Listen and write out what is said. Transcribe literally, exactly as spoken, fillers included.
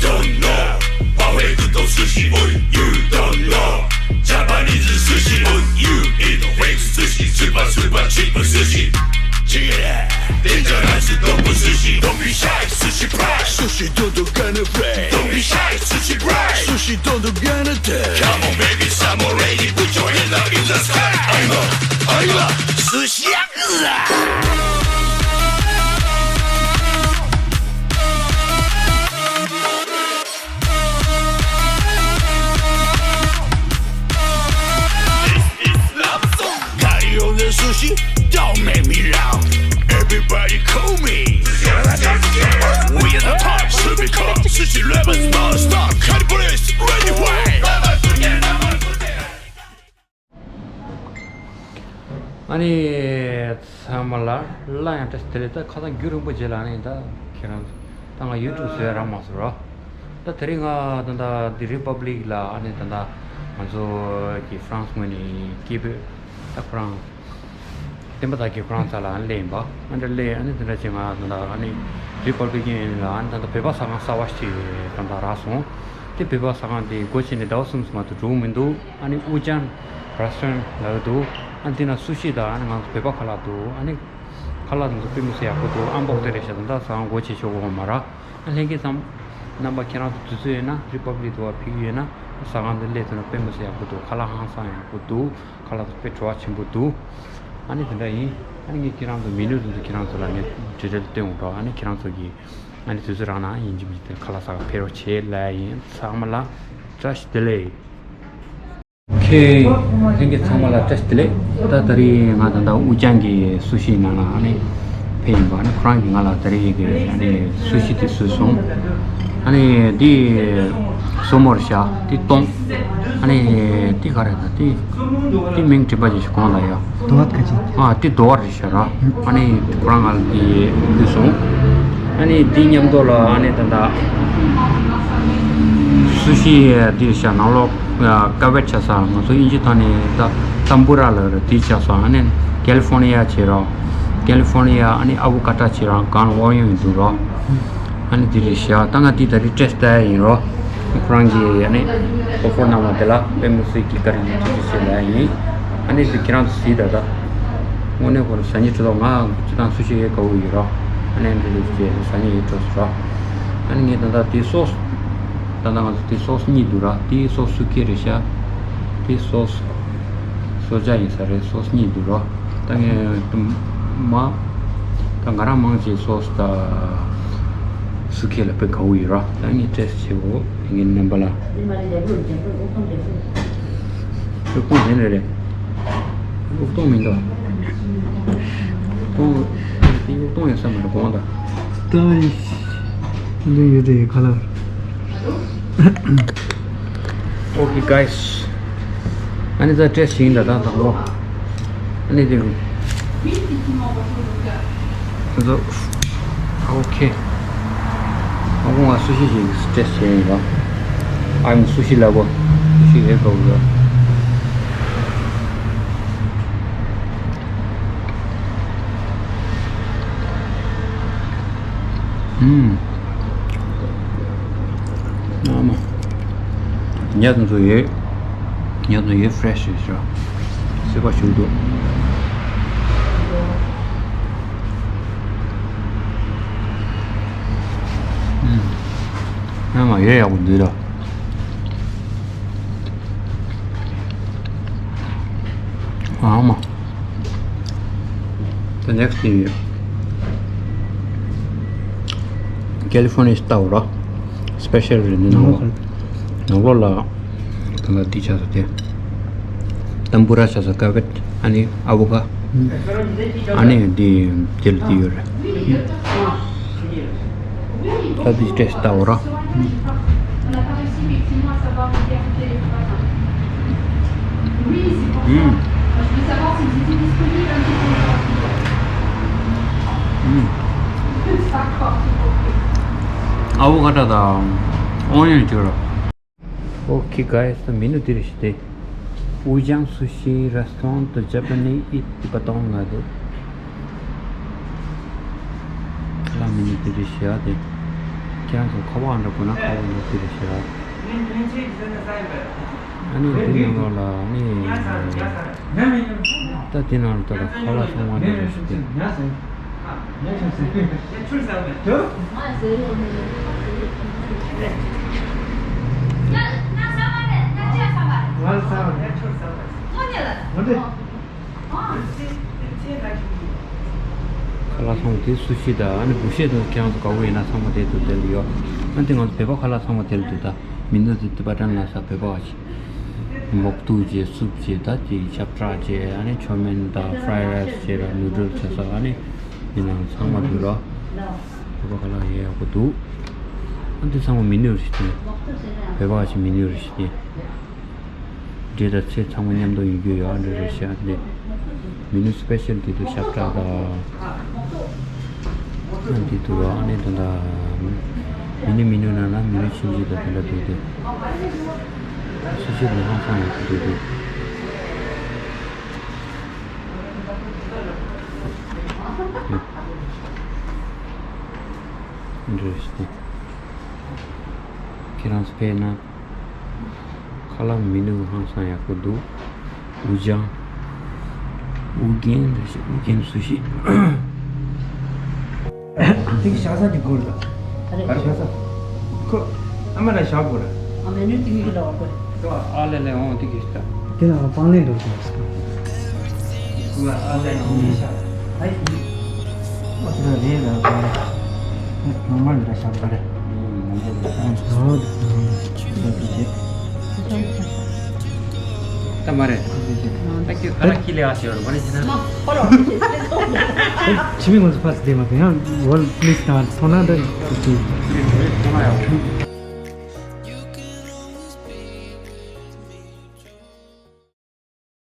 Don't know. How we do the sushi? Oh, you don't know. Japanese sushi. Oh, you eat fake sushi. Super, super cheap sushi. Check it out. Dangerous double sushi. Don't be shy, sushi pride. Sushi don't do gonna fry. Don't be shy, sushi pride. Sushi don't do gonna die. Come on, baby, some already. Put your hand up in the sky. I'm a, I'm a sushi yakuza. Got you on the sushi, don't make me laugh. Everybody call me. We are the top, should be called sushi lovers, non-stop. Cut it, please, ready, wait. ཨ་ནི་ཚང་མ་ལ་སླར་ཡང་བཀྲ་ཤིས་བདེ་ལེགས། ད་ཁ་སང་རྒྱུན་རིང་པོ་རྗེས་ལ་ཨ་ནི་ད་ཁྱེད་རང་ད་ང་ཡུ་ཊུབ་བཟོས་རག་མ་སོང་ར། ད་དེ་རིང་ང་ད་ད་འདི་རི་པབ་ལིག་ལ་ཨ་ནི་ད་ད་ང་ཚོ་གི་ཧྥ་རན་སི་ངོས་ནས་སྐད་འབོད་ད་ཁོ་རང་བསྟན་པ་དར་རྒྱས་ཁོ་རང་རྩ་ལ་ཨ་ནི་སླེབས་ཡིན་པ། ཨ་འདྲ་སླེབས་ཨ་ནི་དེ་འདྲ་བྱས་ང་ད་ད་ཨ་ནི་རི་པབ་ལིག་ཡིན་ལ་ཨ་ནི་ད་ད་བོད་པ་ཟ་ཁང་གསར་པ་ཞིག་ད་ད་རག་སོང་། དེ་བོད་པ་ཟ་ཁང་དེ་སྒོ་ཕྱེ་ནས་ཟླ་བ་གསུམ་ཙམ་མ་གཏོགས་འགྲོ་གི་མི་འདུག་ཨ་ནི་ཨུ་ཅན་རེ་སི་ཊོ་རན་ལབ་ཀྱི་འདུག་ཨ་ནི་དེ་ན་སུ་ཤི་དང་ཨ་ནི་ང་ཚོ་བོད་པ་ཁ་ལག་འདུག་ཨ་ནི་ཁ་ལག་དེ་ཚོ་དཔེ་མི་སྲིད་ཡག་པོ་འདུག་ཨམ་པོག་དེ་རེད་ཤག་ད་ལྟ་ཟ་ཁང་སྒོ་ཕྱེ་ཆོག་གི་ཡོད་མ་རེད། ཨ་ལྷན་རྒྱས་ཚང་རྣམ་པ་ཁྱེད་རང་ཚོ་དུས་ཚོད་ཡོད་ན་རི་པབ་ལིག་དུ་བ་ཕེབས་ཀྱི་ཡོད་ན་ཟ་ཁང་འདི་སླེབས་ཐུབ་ན་དཔེ་མི་སྲིད་ཡག་པོ་འདུག་ཁ་ལག་ཧང་སང་ཡག་པོ་འདུག་ཁ་ལག་དེ་དཔེ་བྲོ་བ་ཆེན་པོ་འདུག་ཨ་ནི་དེ་འདྲ་ཡིན། ཨ་ནི་ངས་ཁྱེད་རང་ཚོ་མི་ནུ་དེ་ཚོ་ཁྱེད་རང་ཚོ་ལ་ངས་བྲིས་བྲིས་སྟོན་འོང་རོགས། ཨ་ནི་ཁྱེད་རང་ཚོ་གིས་ཨ་ནི་དུས་ཚོད་རག་ན་ཡིན་གཅིག་མིན་གཅིག་ཁ་ལག་ཟ་ག་ཕེབས་རོགས་བྱེད་ལབ་ཡིན། ཚང་མ་ལ་བཀྲ་ཤིས་བདེ་ལེགས། ཁྱེད་ལྷན་རྒྱས་ཚང་མ་ལ་བཀྲ་ཤིས་བདེ་ལེགས། ད་ད་རེས་ང་ད་ལྟ་ཨུ་ཅང་གི་སུ་ཤི་ནང་ལ་ཨ་ནི་ཕེབས་ཡིན་པ། ཨ་ནི་ཁོ་རང་གིས་ང་ལ་ད་རེས་ཀྱི་ཨ་ནི་སུ་ཤི་དེ་བཟོས་སོང་། ཨ་ནི་འདི་སོ་མོ་རེད་ཤག་འདི་སྟོང་། ཨ་ནི་འདི་ག་རེ་ད་འདི་འདི་མིང་དྲན་པ་ཅིག་ཞིག་གོང་ལ་ཡ། དོ་བ་ཁ་ཅིག་ཨ་འདི་དོ་བ་རེད་ཤག་ར། ཨ་ནི་ཁོ་རང་ང་ལ་འདི་ཕུལ་སོང་། ཨ་ནི་འདི་མཉམ་དུ་ལ་ཨ་ནི་ད་ལྟ་སུ་ཤི་འདི་ཤ་ནང་ལོགས་ཀ་བེད་ཆ་ས་ང་ཚོ་དབྱིན་ཇི་ཐོག་ནས་ད་ཏམ་པུ་ར་ལ་ར་འདི་ཆ་ས། ཨ་ནི་ཀེ་ལི་ཧྥོ་ནི་ཡ་བྱེད་རོགས། ཀེ་ལི་ཧྥོ་ནི་ཡ་ཨ་ནི་ཨ་བོ་ཀ་ཊ་བྱེད་རོགས། གང་ལ་ཨོ་ཡོང་ཡོད་འདུག་རོགས། ཨ་ནི་འདི་རེད་ཤག་ད་ང་འདི་ད་རེས་ཊེ་སི་ཊི་ལྟ་ཡ་ཡིན་རོགས། ཁོ་རང་གིས་ཨ་ནི་ཨོ་ཕར་གནང་བ་དེ་ལ་དཔེ་མི་སྲིད་ཀྱི་བཀའ་དྲིན་ཐུགས་རྗེ་ཆེ་ལབ་ཡ་ཡིན། ཨ་ནི་འདི་ཁྱེད་རང་ཚོ་གཟིགས་ད་ད། དངོས་གནས་ཁོ་རང་ཟ་ཉེ་ཁྲི་ཐོག་ང་སྤྱི་བཏང་སུ་ཤི་ཡེ་དགའ་བོ་ཡོད་ར། ཨ་ནི་འདི་ལུགས་བྱས་ཟ་ཉེ་ཡེ་འགྲོ་སོང་ར། ཨ་ནི་ངས་ད་ལྟ་དེ་སོ་སི། ད་ལྟ་ང་ཚོ་དེ་སོ་སི་གཉིས་འདུག་ར། དེ་སོ་སི་སུ་ཁེ་རེད་ཤག་དེ་སོ་སི་སོ་ཇ་ཡིན་ས་རེད། སོ་སི་གཉིས་འདུག་ར། ད་ངས་དུ་མ་ད་ང་རང་མང་ཆེ་སོ་སི་ད་སུ་ཁེ་ལ་དཔེ་དགའ་བོ་ཡོད་ར། ད་ངས་ཊེ་སི་ཊི་བྱེད་གོ་ངའི་རྣམ་པ་ལ། དབུགས་གཏོང་དེ་རེད་རེད། དབུགས་གཏོང་མི་འདུག་དབུགས་གཏོང་དེ་དབུགས་གཏོང་ཡོད་ས་མ་རེད་དགོངས་དག་ད་འདི་ཡོད་དེ་ཁ་ལག Okay, guys. ཨ་ནི་ད་ཊེ་སི་ཊི་ཡིན་ད་ད་དང་པོ། ཨ་ནི་དེ་ང་ཚོ། Okay. ཨ་ཁོང་ང་སུ་ཤི་ཞིག་ཊེ་སི་ཊི་བྱས་ཡིན་པ། ཨ་ཡིན་སུ་ཤི་ལ་གོ། སུ་ཤི་ཧེ་གོ་གོ། ཨུམ། ཨ་མ། ཉ་དང་ཚོ་ཡོད། ཉ་དང་ཡོད། ཕི་རེ་ཤི་ཡོད་ཤག་སྲེད་པ་ཞིག་འདུག་ཨུམ། ཨ་མ་ཡོད། ཡག་པོ་འདུག་ལ། ཨ་མ། The next thing is California style ར། སི་པེ་ཤལ་རེད་འདི་ནང་ལོགས། ནང་ལོགས་ལ་ད་ལྟ་འདི་ཆགས་སོང་སྟེ། ཏམ་པུ་ར་ཆགས་སོང་། ཀ་བེད། ཨ་ནི་ཨ་བོ་ཀ་ཨ་ནི་འདི་དེ་ལ་འདི་ཡོད་རེད། ད་འདི་ཊེ་སི་ཊི་ལྟ་འོ་ར། ཨུམ། ཨུམ། ཨ་བོ་ཀ་ཌོ་དང་ཨོ་ནི་ཡོན་བྱོས་ར། Okay, guys, the menu དེ་རེད་ཤག་སྟེ། Ujang Sushi Restaurant, the Japanese eat Tibetan ལབ་འདུག་ལ་མི་ནི་དེ་རེད་ཤག་སྟེ། ཁྱེད་རང་ཚོ་ཁ་པར་འདྲ་དགོས་ན་ཁ་པར་འདྲ་དེ་རེད་ཤག་ཨ་ནི་དེ་ནང་ལོགས་ལ་ཨ་ནི། ད་དེ་ནང་ལོགས་ད་ལ་ཁ་ལག་ཚང་མ་འདི་རེད་ཤག་དེ། ཁ་ལག་ཚང་མ་དེ་སུ་ཤི་དང་ཨ་ནི་བུ་ཤེ་དང་ཁྱེད་རང་ཚོ་དགའ་པོ་ཡིན་ན་ཚང་མ་དེ་འདུག་དེ་ལ་ཡོད། ཨ་ནི་དེ་ང་ཚོ་བོད་པ་ཁ་ལག་ཚང་མ་དེ་ལ་འདུག་ད་མི་འདུག་དེ་ཏི་པ་ཊན་ལ་ས་བོད་པ་བ་ཞིག་མོག་ཐུག་བྱས། སུབ་བྱས། ད་དེ་ཞབས་ཁྲ་བྱས། ཨ་ནི་ཆོ་མེན་དང་ཕ་རའི་རའི་སི་བྱས་ར་ནུ་ཌལ་བྱས་ས། ཨ་ནི་མི་ནང་ཚང་མ་འདུག་ར། བོད་པ་ཁ་ལག་ཡག་པོ་འདུག་ཨ་འདི་ཚང་མ་མི་ནུ་རེད་ཤག་བོད་པ་ཞིག་མི་ནུ་རེད་ཤག་འབྲས་དང་ཚལ་ཚང་མ་མཉམ་དུ་ཡོད་རྒྱུ་ཡོད། ཨ་འདྲ་རེད་ཤག་འདི་མི་ནུ་སི་པེ་ཤལ་དེ་འདུག་ཞབས་ཁྲ་དང་། ཨ་འདི་འདུག་ཨ་ནི་ད་ལྟ་མི་ནུ་མི་ནུ་ནང་ན་མི་ནུ་ཆུང་ཆུང་དང་དེ་འདྲ་འདུག་དེ་སུ་ཞིག་ལ་ཧང་སང་ཡག་པོ་འདུག་འདི་འདྲ་ཞིག་ཁྱེད་རང་ཚོ་ཕེབས་ན། ཁ་ལག་མི་ནུ་ཧང་སང་ཡག་པོ་འདུག་ཨུ་ཅང་། ཨུ་རྒྱན་རེད་ཤག་ཨུ་རྒྱན་སུ་ཤི། དེ་གི་ཤ་ཚ་གི་སྒོར་དང་། ཨ་རེ། ཤ་ཚ། ཁོ་ཨ་མ་ར་ཤ་སྒོར། ཨ་མ་ནུ་དེ་གི་ལ་བ་སྒོར། ཨ་ལེ་ལེ་འོང་དེ་གི་ཤ། དེ་ལ་པང་ལེན་འགྲོ་དགོས། ཨ་ལེ་འོང་ཤ། ཨ་ཡི། ཨ་ཙི་ར་རེད་ལ་གོ་ལ། ནོར་མལ་ར་ཤ་སྒོར་རེད། ཨ་ནི་ཟོ། ད་མ་རེད། ད་ཁྱོད་ཁ་ལག་ཁྱི་ལས་ཨ་ཞེས་པར་མ་རེད་ཟེར་ན། ཕྱི་མི་ང་ཚོ་ཕར་ཚུར་བསྡད་མ་ཐུབ་ཡང་ཝོལ་པི་ལི་སི་དང་མཐོང་ན་འདྲ་ཞིག